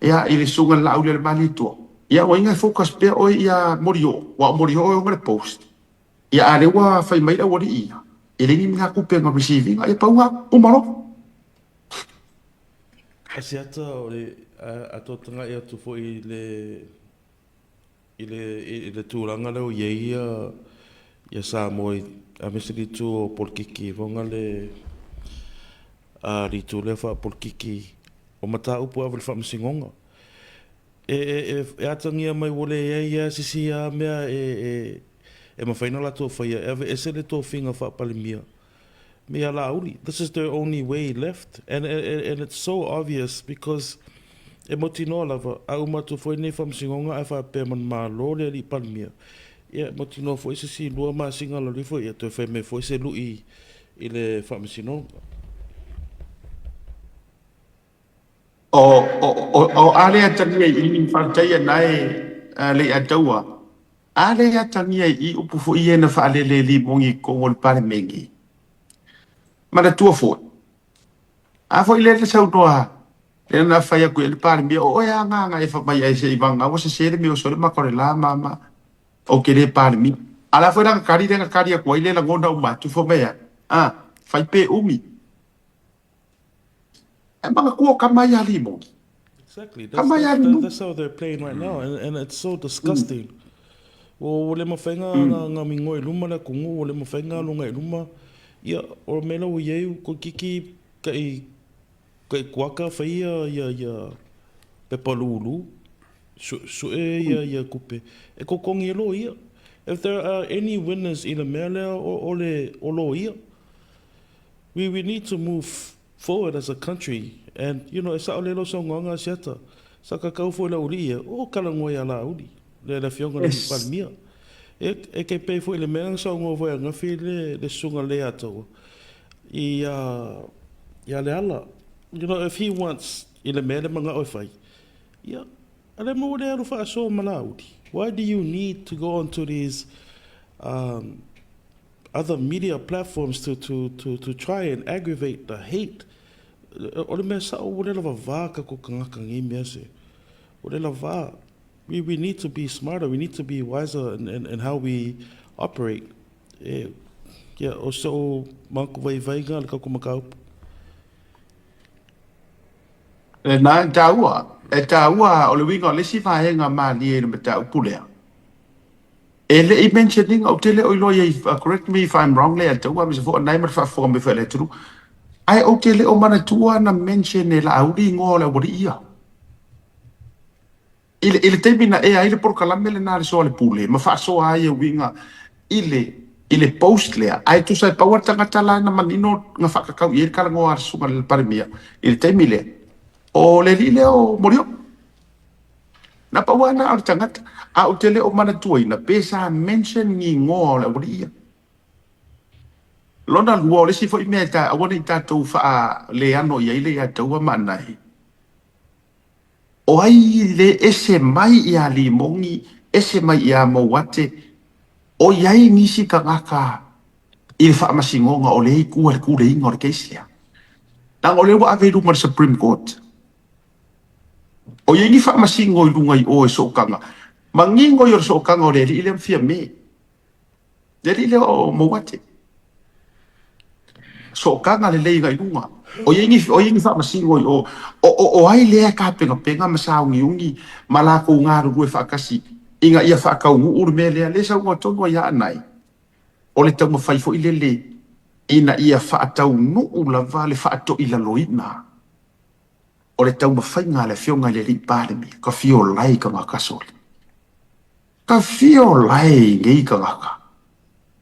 Ia i le susuga i le Laauli o le Malietoa. Ia ua inga e focus pea oe ia Molioo, aua o Molioo e ona le post. Ia a lea ua fai mai le aualii ia, e leai ni mea tupe na receive ina, ia pau lava, uma loa. Asiata o le a tou tagai atu foi i le i le i le tulaga lea ua i ai ia ia Samoa i aemaise le itu o polokiki foga le a le itu lea faapolokiki o mataupu ava i le faamasinoga. E e e atagia mai ua leai lava se isi lava mea e e e mafai ona latou faia e aveese le tofiga faa-Palemia me ia Laauli. This is their only way left and and it's so obvious because e mautinoa lava a uma atu foi lenei faamasinoga ae faapea manumalo le alii Palemia, ia e mautinoa foi se isi lua masina lalo ifo ia toe fai mai foi se lui i le faamasinoga. O, o, o, o a le atagia i i, faafetai ana e Leiataua, a le atagia i i upu foi ia na faalele e Limoni i totonu o le Palemene. Manatua foi, a foi lea na saunoa, lea na fai atu i ai le Palemia, o oe a nga na e fai mai ai se i vagana ua sese le mea o sole maka o le la ma ma, ou te le Palemia. A la foi la na tali lea na tali atu ai lea lagona uma atu, fai mai a, a, fai pe umi. E manatua o tama ia Limoni. Exactly. That's, Tama ia that's, Limoni. that's how they're playing right now and, and it's so disgusting. Ua ua le mafai nga, nga, nga mingoa i luma le atunuu, ua le mafai nga aloga i luma. Ia, o le mea la ua i ai, ko kiki kai, kai kuaka fai ia, ia, ia pepa lulu, su, sue ia, ia kupe. E kokongi e loia. If there are any winners i le mea lea, o, o le, o loia. We we need to move forward as a country and you know e sao lelei lau saunoaga Asiata sa kakau foi lau alii ia oo talanoa ia Laauli le le afioga le Palemia e e kei pei foi le mea na saunoa foi angafi le le susuga Leiataua i a ia Leala you know if he wants i le mea le manao e fai ia a le maua le alu faasoa ma Laauli why do you need to go on to these um other media platforms to to to to try and aggravate the hate o le mea sao ua le lava va ka ko kangaka nei mea se ua le lava we we need to be smarter we need to be wiser in in, in how we operate e ia o so'u manatu vaivaiga le tatou mataupu. Lena e taua, e taua o le uiga o le isi vaega malie i le mataupu lea. E le i mention ina, ou te le o iloa i ai, correct me if I'm wrong, Leiataua, aemaise foi o Anae ma le faafofoga mai foi a le atunuu, ae ou te le o manatua na mention e Laauli igoa o le aualii ia. I le, i le taimi na ea ai le polokalame lena a le Soa le Pule ma faasoa ai e uiga i le, i le post lea, ae tusa e pau lava le tagata la na manino na faakakau i ai le talanoa a le Susuga i le Palemia i le taimi lea, o le alii lea o Molioo. Na pau lava na o le tagata, a ou te le o manatuaina pe sa mention ni igoa o le aualii ia. Lona lua, o le isi foi mea e ta, aua ne i tatou faaleano i ai le Iataua ma Anae, o ai le ese mai ia Limogi, ese mai ia Mouate, o i ai nisi tagata i le faamasinoga o lea e i tua i le kuleiga o le case lea. Leaga o lea ua ave i luma i le Supreme Court. O i ai ni faamasino i luga i o e sootaga. Manino ia o le sootaga o le alii lea ma Fiame. Le alii lea o Mouate. Sootaga lelei agai i luga. O i ai ni, o i ai ni faamasino i o. O, o, o ai lea e tapenapena ma sauniuni ma latou galulue faatasi ina ia faataunuu le mea lea. Lea e saunoa tonu ai lava Anae, o le taumafai foi lele ina ia faataunuu lava le faatoilaloina o le taumafaiga a le Afioga i le Alii Palemia, ka fia lae i tagata sole. Ka fia lae i nei tagata.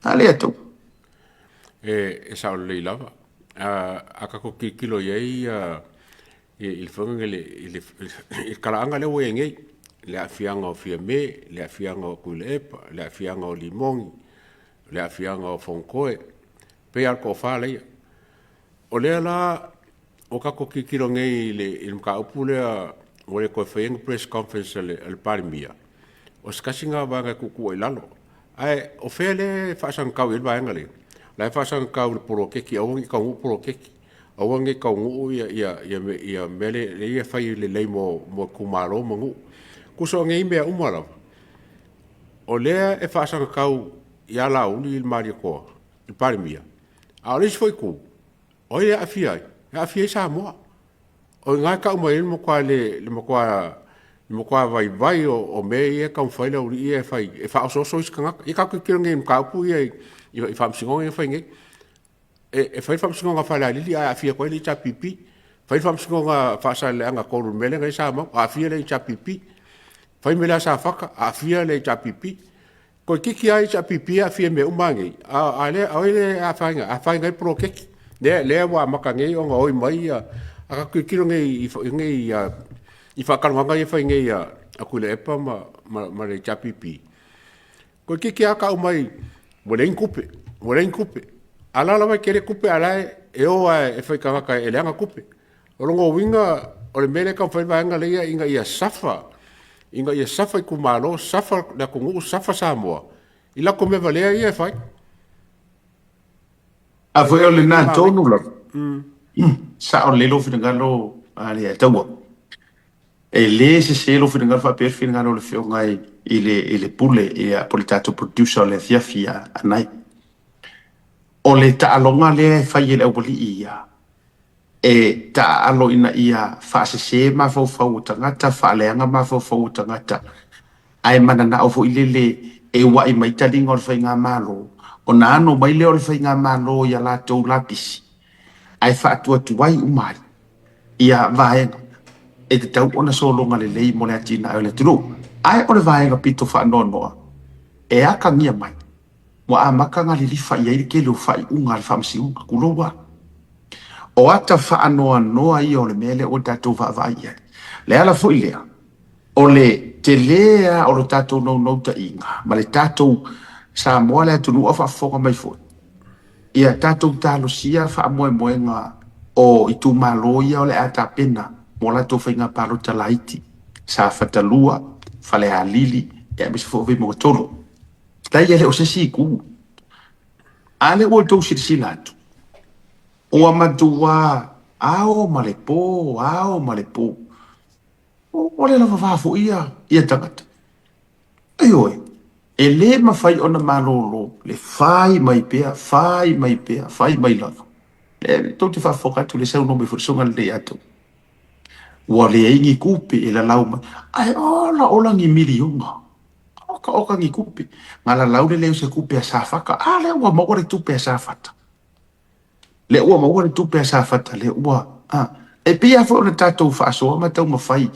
A lea tou. E, e sao lelei lava. A, a tatou tilotilo i ai ia, i le fofoga i le, i le, i le talaaga lea ua i ai nei, le aafiaga o Fiame, le aafiaga o Tuilaepa, le aafiaga o Limogi, le aafiaga o Fonotoe, pei lava o le toafa laia. O lea la ua tatou tilotilo nei i le, i le mataupu lea ua le toe faia ni press conference a le, a le Palemia, o se tasi lena o vaega e tuutuu ai i lalo. Ae o fea lea e faasagatau i ai le vaega lea? La e faasagatau i le poloketi, aua ne i taunuu poloketi, aua ne i taunuu ia, ia, ia, ia mea lea e fai lelei mo, mo itumalo ma nuu. Tusa o nei mea uma lava, o lea e faasagatau ia Laauli i le Malietoa, i le Palemia, a o le isi foi itu, o ai e aafia ai? E aafia ai Samoa. O i ina e tau mai ai le matua le, le matua, le matua vaivai o, o mea ia e taumafai le aualii ia e fai, e faaosooso isi tagata. Ia tatou tilotilo nei i mataupu ia i, i, i faamasinoga ia na fai nei. E, e fai le faamasinoga a Falealili ae aafia atu ai le HRPP. Fai le faamasinoga a Faasaleleaga 3 i le mea lea na i ai Samau, aafia le HRPP. Fai mea lea a Safata, aafia le HRPP. Toeitiiti lava HRPP e aafia i mea uma lava nei, a, a lea, o ai lea e afaina? E afaina ai le poloketi. Lea, lea ua amata nei ona oi mai ia, a tatou tilotilo nei i, i, nei i, i faatalanoaga ia e fai nei a, a Tuilaepa ma, ma, ma le HRPP. Toeitiiti lava tau mai, ua leai ni tupe, ua leai ni tupe. A la lava e tele tupe, a la e, e o lava e fai tagata e leaga tupe. O lona uiga, o le mea lea e taumafai le vaega lea ina ia safa, ina ia safa itumalo, safa le atunuu, safa Samoa i latou mea valea ia e fai. A foi o lena tonu lava. Sao lelei lou finagalo a le Taua. E le sese lou finagalo faapea le finagalo o le Afioga i le i le Pule ia po o le tatou producer o le afiafi ia Anae. O le taaloga lea e fai e le aualii ia, e taaalo ina ia faasese mafaufau o tagata, faaleaga mafaufau o tagata, ae mananao foi lele e ua'i mai taliga o le faigamalo, ona ano mai lea o le faigamalo i a latou lapisi, ae faatuatuai uma ai ia vaega e tatau ona sologa lelei mo le atinae o le atunuu. Ae o le vaega pito faanoanoa e akagia mai, Ua amata ona lilifa i ai le tele o faaiuga a le Faamasinoga, tulou lava. O ata faanoanoa ia o le mea lea ua tatou vaavaai i ai. Le ala foi lea, o le tele lava o le tatou naunautaiga ma le tatou Samoa le atunuu a o faafofoga mai foi, ia tatou talosia faamoemoega o itumalo ia o le a tapena mo latou faiga palota laiti, Safata 2, Falealili, aemaise foi o Vaimauga 3. Leai, e le o se isi itu. A lea ua outou silasila atu, ua matua ao ma le po, ao ma le po. Ua le lava va foi ia, ia tagata. Ioe, e le mafai ona malolo le fai mai pea, fai mai pea, fai mai lava. E tou te faafofoga atu le saunoa mai foi le susuga lelei atu. Ua leai ni tupe e lalau mai, ae ola ola ni miliona. Oka oka ni tupe. Ngala lau le leo se tupe a Safata. A lea ua maua le tupe a Safata. Lea ua maua le tupe a Safata, lea ua, a. E pei lava foi ona tatou faasoa ma taumafai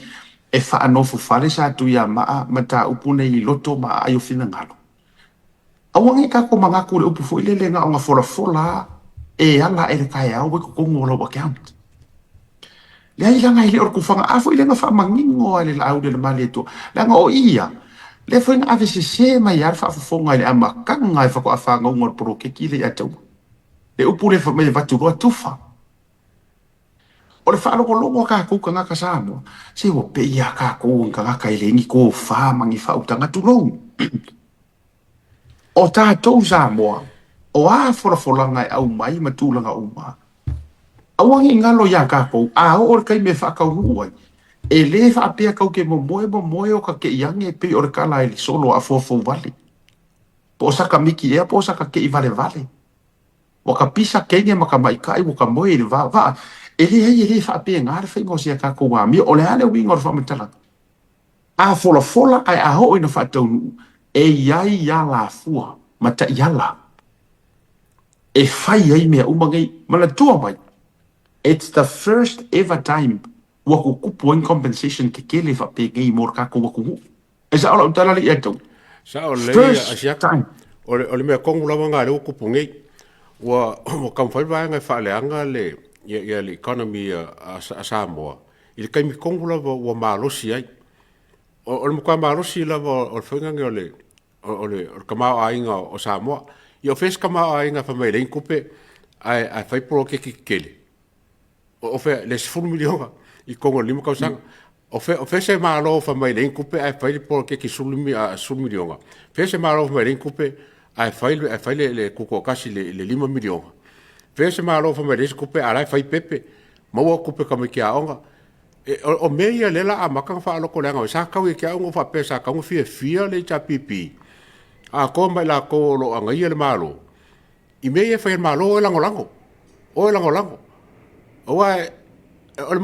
e faanofofale Satuiamaa mataupu nei i loto ma aai o finagalo. Aua ne i tatou manatu i le upu foi lele na ona folafola lava e ala ae i le taeao ua i totonu o lau account. Leai leaga e le o le tufaga a foi lea na faamanino lava e le Laauli a le Malietoa, leaga o ia lea foi na ave sese mai lava le faafofoga i le amataga e faatoa fanauga o le poloketi lea ia te au. Le upu lea fai mai e avatu loa tufa. O le faalogologo a tatou tagata Samoa, se ua pei lava tatou o ni tagata e leai ni tofa ma ni faautaga, tulou. O tatou Samoa, o a folafolaga e aumai ma tulaga uma, aua ne i galo iā tatou, a oo le taimi e faataunuu ai, e le faapea tatou te momoe momoe o ta tei ane e pei o le tala i le solo a afoafouvale, po o saka miki ea po o saka tei valevale. Ua ka pisa kene ma ka maikaʻi, ua ka moe i le va vaa. E leai, e le faapena le faiga o si a tatou amio. O le a le uiga o le faamatalaga? A folafola ae a oo ina faataunuu, e i ai alafua ma taiala e fai ai mea uma nei. Manatua mai, it's the first ever time ua tutupu ai ni compensation tetele faapenei mo le tatou atunuu. E sao lau tala lea ia te au. Sao lelei First Asiata. time. O le mea tonu lava lena lea ua tupu nei. Ua taumafai le vaega e faaleaga le ia le economy a Samoa i le taimi tonu lava ua malosi ai. O le matua malosi lava o le faiga lenei o le o le tamaoaiga o Samoa. Ia o fea se tamaoaiga e fai mai e leai ni tupe ae fai poloketi tetele? O fea le 10 miliona i totonu o le 5 tausaga? O fea se Malo fai mai e leai ni tupe ae fai le poloketi 10 miliona? Fea se Malo fai mai e leai ni tupe ae fai le tutoatasi i le 5 miliona? Fea se Malo fai mai e leai se tupe ae la e fai pepe, maua tupe a tamaiti aoga? O mea ia lea o le a amata ona faalotoleaga mai. Sa tau ia te au na ou faapea sa tatau ona fiafia le HRPP atoa ma i latou o lo o agaia le Malo i mea ia e fai e le Malo, o e lagolago, o e lagolago. Aua o le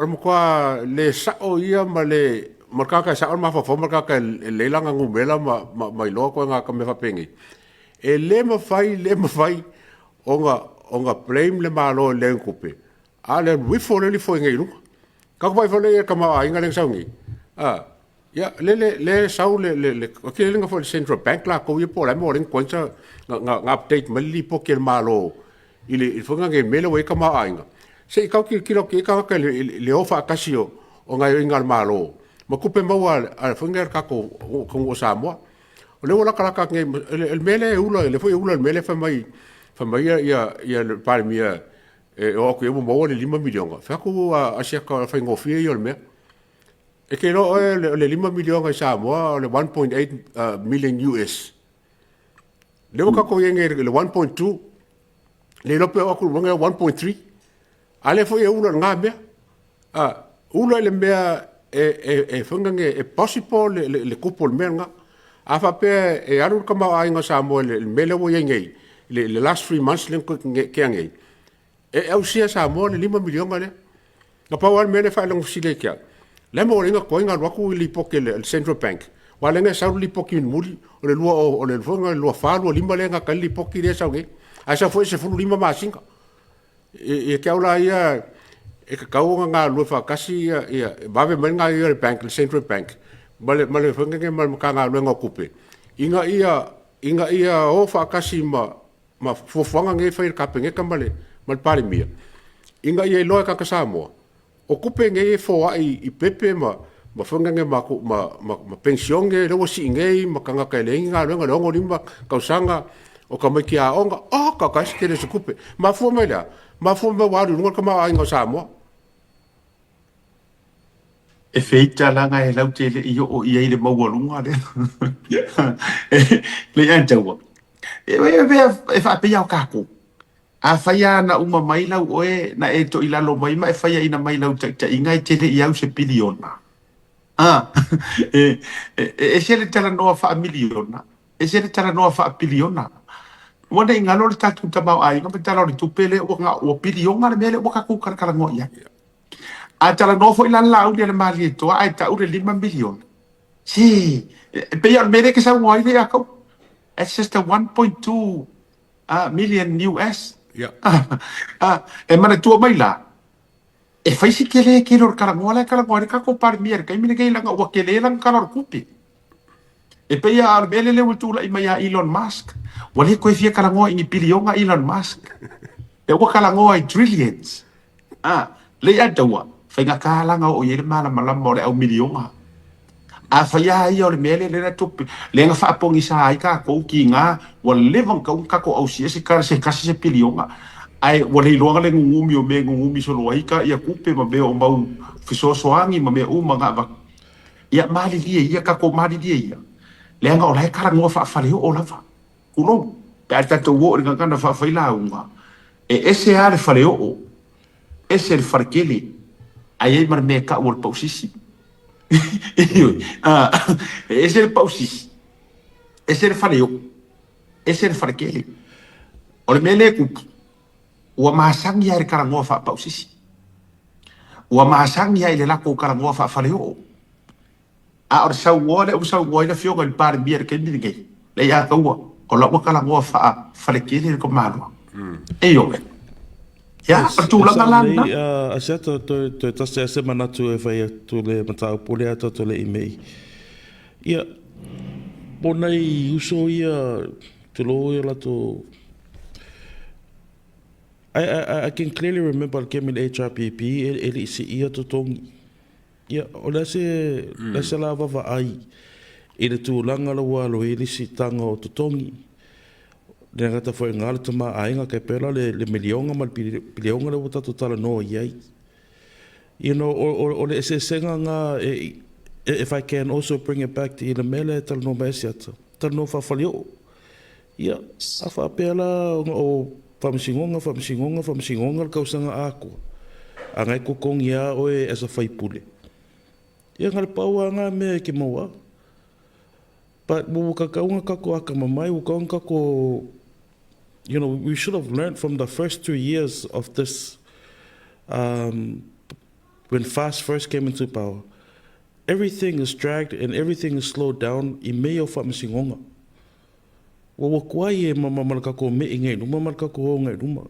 matua le sao ia ma le ma le tagata e sao le mafaufau ma le tagata e lelei lana numera ma iloa ituaiga mea faapenei. E le mafai, le mafai ona blame le Malo i le leai o ni tupe, a o le alu ifo lea e alu ifo ai nei i luga. Tatou vaai foi lea i le tamaoaiga lea na sau nei, a, ia, lea e sau le, ou te iloa foi le Central Bank latou ia po o le a le mea ua ala ai ona tuai ona update mai le lipoti a le Malo i le foi lea mea lea ua i ai le tamaoaiga. Se i tau tilotilo atu i ai tagata i le o faatasi o gaoioiga a le Malo ma tupe maua a le tatou atunuu o Samoa. O lea ua latalata atu nei, o le mea lea e ula, o lea foi e ula i le mea lea fai mai le Palemia e oo atu i ai ua maua le $5 miliona. Fai atu a Asiata o le faigofie ia o le mea. E te iloa oe o le $5 miliona i Samoa o le 1.8 million US. Lea ua tatou i ai nei i le 1.2, le iloa pe oo atu i luga 1.3. A lea foi e ula i lena mea. Ula i le mea e foi lea e possible le tupu o le mea lena. A faapea e alu le tamaoaiga o Samoa i le mea lea ua i ai nei, le last 3 months lea na tea nei, E ausia e Samoa le $5 miliona lea. Na pau lava le mea lea e faailoga fesili ai ia te au, le a le mea ua ala ai ona tuai ona alu atu le lipoti a le Central Bank? Aua o lea na sau le lipoti mulimuli, o le 24, 25 lea e gata ai le lipoti lea e sau nei, ae sau foi e 15 masina. Ia te au la ia, e tatau ona galulue faatasi ia, vave mai le gaoioiga a le bank, le Central Bank ma le Matagaluega o Tupe, ina ia o faatasi ma fuafuaga nei e fai e le Kapeneta ma le Palemia, ina ia iloa e tagata Samoa, o tupe nei e foai i pepe ma penisione lea ua sii nei ma tagata e leai ni galuega, le 65 tausaga, o tamaiti aoga, oka oka e ese le tele o se tupe. Mafua mai i le a? Mafua mai ua alu i luga le tamaoaiga o Samoa. E feita leaga e lau te le i oo i ai le maualuga lea. Le ia taua. E faapea o tatou. A fai lava na uma mai lau oe, na e toilalo mai ma e faiaina mai lau taitaiga e te le i au se piliona. A, e ese le talanoa faamiliona, ese le talanoa faapiliona. Ua ne i galo le tatou tamaoaiga ma tala o le tupe lea ua piliona le mea lea ua tatou talatalanoa i ai. A talanoa foi la le Laauli a le Malietoa ae tau le $5 miliona. Se, e pei lava o le mea lea e te saunoa ai lea ia Kau. That's just a 1.2 million US. Ia. E manatua mai la, e fai si tele tele o le talanoa la e talanoa ai le tatou Palemia i le taimi lenei leaga ua tele lana tala o le tupe. E pei lava o le mea lea ua tulai mai ia Elon Musk, ua le toe fia talanoa i ni piliona Elon Musk. Lea ua talanoa i trillions. A, lea ia taua, faigata la ona oo i ai le malamalama o le au miliona. Afai lava ia o le mea lea lea na tupe, lea na faapogisa ai tatou tiga, ua leva ona tatau ona tatou ausia se tala se tasi se piliona, ae ua le iloaga le nunumi o mea e nunumi solo ai ta ia tupe ma mea o mau fesoasoani ma mea uma na avatu. Ia malilie ia, tatou malilie ia, leaga o la e talanoa faafaleoo lava. Tulou, pe a tatou oo i le gagana faafailauga, e ese lava le faleoo, ese le faletele, ae i ai ma le mea e tau o le pausisi. Ioe, e ese le pausisi, ese le faleoo, ese le faletele. O le mea lea e tupu, ua masani lava i le talanoa faapausisi. Ua masani lava i le latou talanoa faafaleoo. A o le saunoa lea ua saunoa ai le Afioga i le Palemia i le taimi lenei, lea ia taua, o la ua talanoa faa-faletele le tamaloa. Ioe. Ia, o le tulaga la lena. Asiata, toe tasi lava se manatu e fai atu le mataupu lea tatou le i mei. Ia, po nai uso ia, tulou ia latou I can clearly remember le kemi le HRPP e le i siia totogi. Ia, o le a se, le a se la vaavaai i le tulaga la ua alo ai le siitaga o totogi, le gata foi i le tamaoaiga, tai pei la le, le miliona ma le piliona lea ua tatou talanoa i ai. You know, o, o, o le eseesega na, e, if I can also bring it back to i le mea lea e talanoa mai ai Asiata, talanoa faafaleoo. Ia, a faapea la ona o Faamasinoga, Faamasinoga, Faamasinoga le tausaga atoa, a na e totogi lava oe as a faipule. Ia na o le pau lava na mea e te maua ai. But ua tatau ona tatou atamamai, ua tatau ona tatou, you know, we should have learnt from the first 2 years of this, when FAST first came into power. Everything is dragged and everything is slowed down i mea o Faamasinoga. Ua ua tuai e ma ma le tatou me'i nei i luma ma le tatou o nei i luma.